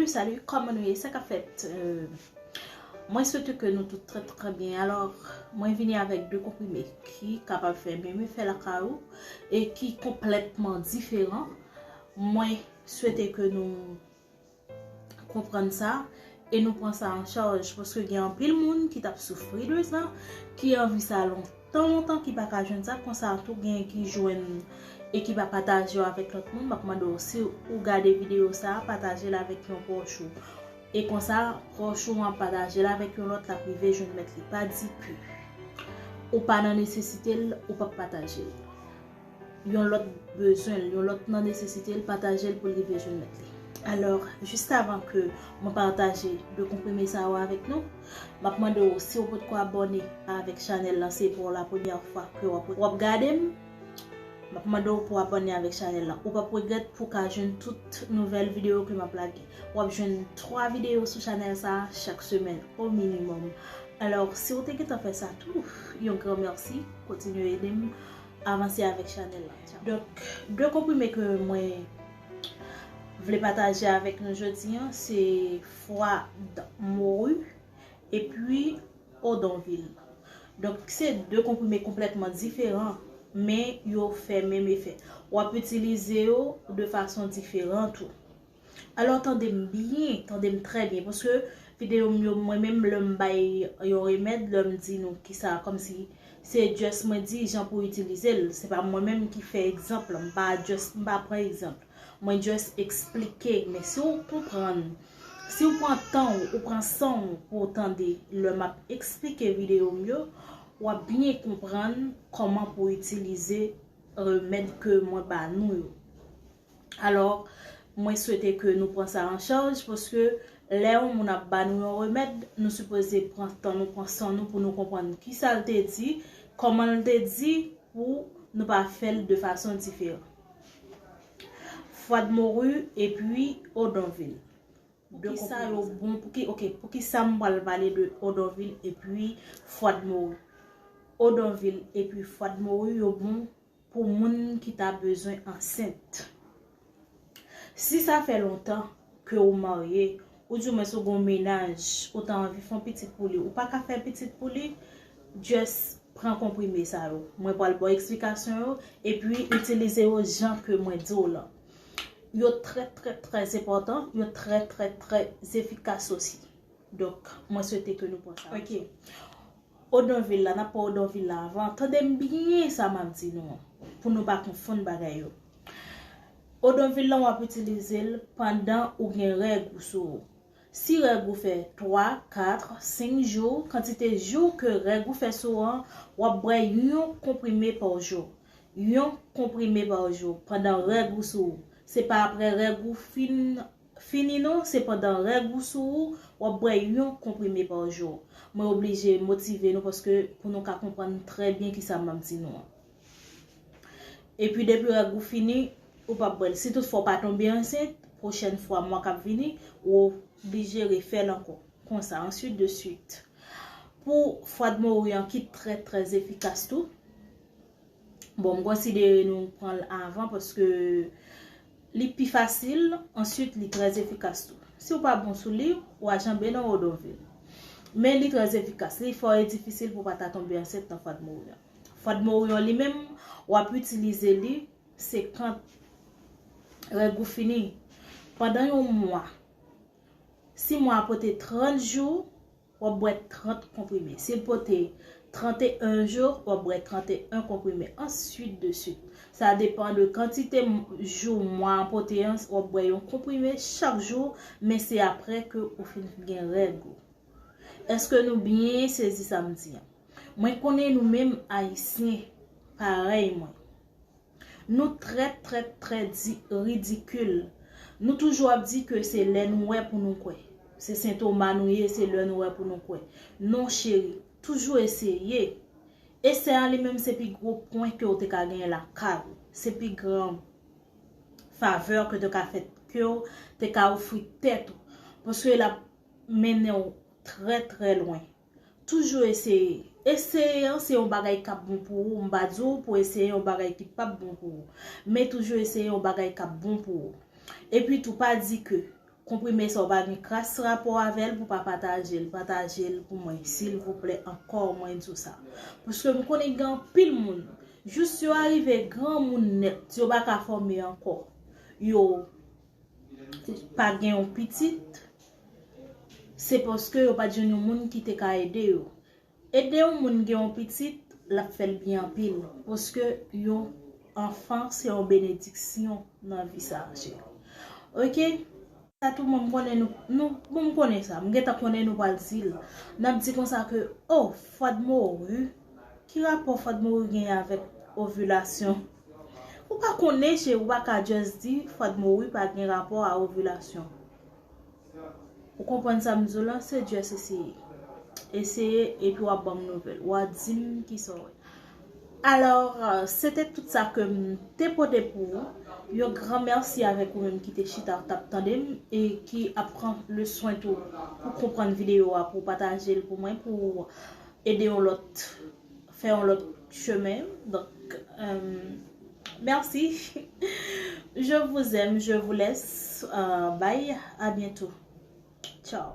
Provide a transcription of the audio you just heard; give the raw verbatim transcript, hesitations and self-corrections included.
Salut, kòman nou ye? Sa k ap fèt? Euh, mwen swete ke nou tout trè trè byen. Alò, mwen vini avèk de konprime ki kapab fè menm efè lakay ou e ki konplètman diferan. Mwen swete ke nou konprann sa e nou pran sa an chaj, paske gen anpil moun ki t ap soufri de sa, ki anvi sa lontan lontan, ki pa ka jwenn sa, konsa tou gen ki jwenn e ki pa pataje yo avèk lòt moun. M ap mande w, si ou gade videyo sa a, pataje l avèk yon pwòch ou. E konsa, pwòch ou an pataje l avèk yon lòt, l ap rive jwenn mèt li. Pa di ke ou pa nan nesesite l, ou p ap pataje l. Yon lòt bezwen l, yon lòt nan nesesite l, pataje l pou l rive jwenn mèt li. Alò, jis avan ke mwen pataje de konprime sa yo avèk nou, m ap mande w, si w potko abòne avèk chanèl lan, se pou la premyè fwa ke w ap, w ap gade m, m ap mande w pou abòne avèk chanèl lan. Ou p ap regrèt, pou w ka jwenn tout nouvèl videyo ke m ap lage. W ap jwenn twa videyo sou chanèl sa a chak semèn, o minimòm. Alò, si w te gentan fè sa tou, yon gran mèsi, kontinye ede m avanse avèk chanèl lan. Donk, de konprime ke mwen vle pataje avèk nou jodi a, se fwad mori epi odonvil. Donk, se de konprime konplètman diferan, men yo fè menm efè. W ap itilize yo de fason diferan tou. Alò, tande m byen, tande m trè byen, paske videyo m yo, mwen menm, lè m bay yon remèd, lè m di nou kisa, kòmsi se just mwen di jan pou itilize l. Se pa mwen menm ki fè egzanp lan, m pa just, m pa pran egzanp. Mwen just eksplike, men si w konprann, si w pran tan w, ou pran san w pou w tande lè m ap eksplike videyo m yo, w ap byen konprann kòman pou w itilize remèd ke mwen ba nou yo. Alò, mwen swete ke nou pran sa an chaj, paske lè yon moun ap ba nou yon remèd, nou sipoze pran tan nou, pran san nou pou nou konprann kisa l te di, kòman l te di, pou nou pa fè l de fason diferan. Fwad mori epi odonvil. Poukisa yo bon, pouki, ok, poukisa m pral pale de odonvil epi fwad mori? Odonvil epi fwad mori yo bon pou moun ki ta bezwen ansent. Si sa fè lontan ke ou marye, oudimwens ou gon mennaj, ou ta anvi fè yon pitit pou li, ou pa ka fè pitit pou li, just pran konprime sa yo. Mwen pral ba w eksplikasyon yo, epi itilize yo jan ke mwen di w lan. Yo trè, trè, trè enpòtan, yo trè, trè, trè efikas osi. Donk, mwen swete ke nou pran sa. Ok. Odonvil la, n ap pran odonvil la avan. Tande m byen sa m ap di nou an, pou nou pa konfonn bagay yo. Odonvil lan, w ap itilize l pandan ou gen règ ou sou ou. Si règ ou fè twa, kat, senk jou, kantite jou ke règ ou fè sou ou an, w ap bwè yon konprime pa jou. Yon konprime pa jou pandan règ ou sou ou. Se pa apre règ ou fin, fini non, se pandan règ ou sou ou, w ap bwè yon konprime pa jou. Mwen oblije motive nou paske pou nou ka konprann trè byen kisa m ap di nou an. Epi depi règ ou fini, ou p ap bwè l. Si toutfwa w pa tonbe ansent, pwochèn fwa mwa k ap vini, ou oblije refè l ankò. Konsa, answit de swit. Pou fwad mori an ki trè, trè efikas tou. Bon, m konsidere nou pran l avan paske li pi fasil, answit li trè efikas tou. Si w pa bon sou li, w a janbe nan odonvil. Men li trè efikas, li fò e difisil pou w pa ta tonbe ansent nan fwad mori an. Fwad mori an li menm, w ap itilize li se kan règ ou fini. Pandan yon mwa, si mwa a pote trant jou, w ap bwè trant konprime. Si l pote tranteyen jou, w ap bwè tranteyen konprime. Answit de swit. Sa depann de kantite m-, jou mwa an pote an, w ap bwè yon konprime chak jou, men se apre ke ou fin gen règ ou. Èske nou byen sezi sa m di an? Mwen konnen nou menm Ayisyen, parèy mwen. Nou trè, trè, trè di-, ridikil. Nou toujou ap di ke se lè nou wè pou nou kwè. Se sentoma nou ye, se lè nou wè pou nou kwè. Non, cheri, toujou eseye. Esè an li menm se pi gwo pwen ke w te ka genyen lakay ou. Se pi gran favè ke te ka fèt, ke w te ka ofri tèt ou. Paske l ap mennen w trè, trè lwen. Toujou eseye. Eseye an se yon bagay k ap bon pou ou. M pa di w pou eseye yon bagay ki p ap bon pou ou. Men toujou eseye yon bagay k ap bon pou ou. Epi tou, pa di ke Konprime sa, ou pa gen kras rapò avè l pou pa pataje l. Pataje l pou mwen, silvouplè, ankò, mwen di w sa. Paske m konnen gen anpil moun, jis yo arive granmoun nèt, yo pa ka fòme ankò. Yo pa gen yon pitit, se paske yo pa t jwenn yon moun ki te ka ede yo. Ede yon moun gen yon pitit, l ap fè l byen anpil. Paske yon anfan se yon benediksyon nan vi sa a, cheri. Oke? Sa tou, mwen, m konnen nou, nou, bon, m konnen sa. M gentan konnen nou pral di l. N ap di konsa ke, oh, Fwad Mori. Ki rapò Fwad Mori genyen avèk ovilasyon? Ou pa konnen, cheri, ou pa ka just di Fwad Mori pa gen rapò a ovilasyon. Ou konprann sa m di w lan? Se just eseye. Eseye, epi w ap ban m nouvèl. W a di m kisa w wè. Alò, se te tout sa ke m te pote pou ou. Yon gran mèsi avèk ou menm ki te chita, k t ap tande m, e ki ap pran le swen tou pou konprann videyo a, pou pataje l pou mwen, pou ede yon lòt, fè yon lòt chemen. Donk, euh, merci. Je vous aime, je vous laisse. Euh, bye, à bientôt. Ciao.